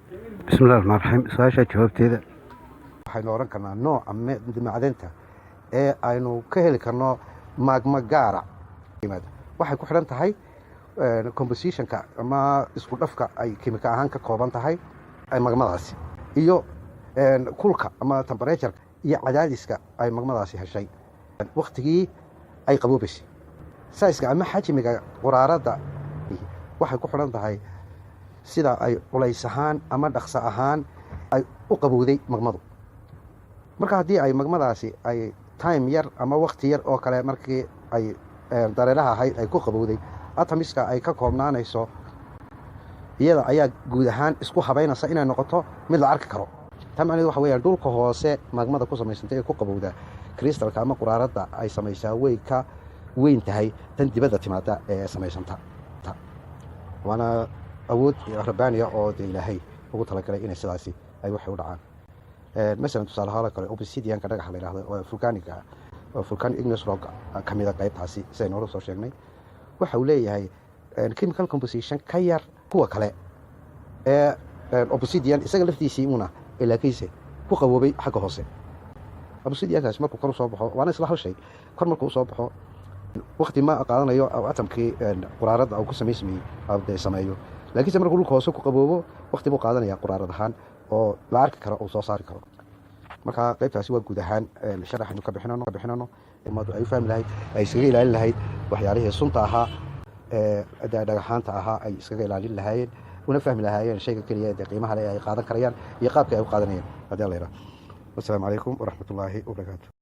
Bismillahi raxmaan raxiim. Su-aasha jawaabteeda waxaynu odhan karnaa nooca macdanta ee aynu ka heli karno magma gaara waxay ku xidhan tahay compositionka ama isku dhafka ay kimika ahaan ka kooban tahay magmadaasi iyo kulka ama temperature iyo cadaadiska ay magmadaasi heshay waktigii ay qaboobaysay. Sizeka ama xajmiga quraaradda waxay ku xidhan tahay sida ay culays ahaan ama dhaqso ahaan ay u qabowday magmadu. Marka haddii ay magmadaasi ay time yar ama wakti yar oo kale markii ay dareeraha ahayd ay ku qabowday, atomska ay ka koobnaanayso iyada ayaa guud ahaan isku habaynaysa inay noqoto mid la arki karo. Taa macnaheed waxa weyaan dhulka hoose magmada ku samaysantay ee ku qabowda, crystalka ama quraaradda ay samaysaa way ka weyn tahay tan dibadda timaada ee samaysanta. Waana awood rabbaaniya oo dee Ilaahay ugu talagalay inay sidaasi ay waxay u dhacaan. Masalan, tusaale ahaan kale, obsidianka dhagaxa la yidhahdo oo volcaniga oo volcanic igneous rock ka mida qaybtaasi, sidaynu hore soo sheegnay, waxa uu leeyahay chemical composition ka yar kuwa kale ee obsidian isaga laftiisii una, laakiinse ku qaboobay xagga hoose. Obsidiankaasi markuu kor usoo baxo, waana isla hal shay, kor markuu usoo baxo wakti ma qaadanayo atomkii quraaradda uu ku samaysmayey dee sameeyo, laakiinse markuu dhulka hoose ku qaboobo wakti buu qaadanaya quraarad ahaan oo la arki karo uu soo saari karo. Marka qaybtaasi waa guud ahaan sharaxaynu ka bixinano ummadu ay u fahmi lahayd, ay iskaga ilaalin lahayd waxyaalihii sunta ahaa ee dhagaxaanta ahaa, ay iskaga ilaalin lahaayeen una fahmi lahaayeen shayga keliya dee qiimaha leh ay qaadan karayaan iyo qaabka ay u qaadanayeen, haddii Alla yidhaha. Wasalaamu calaykum waraxmatullaahi wabarakaatu.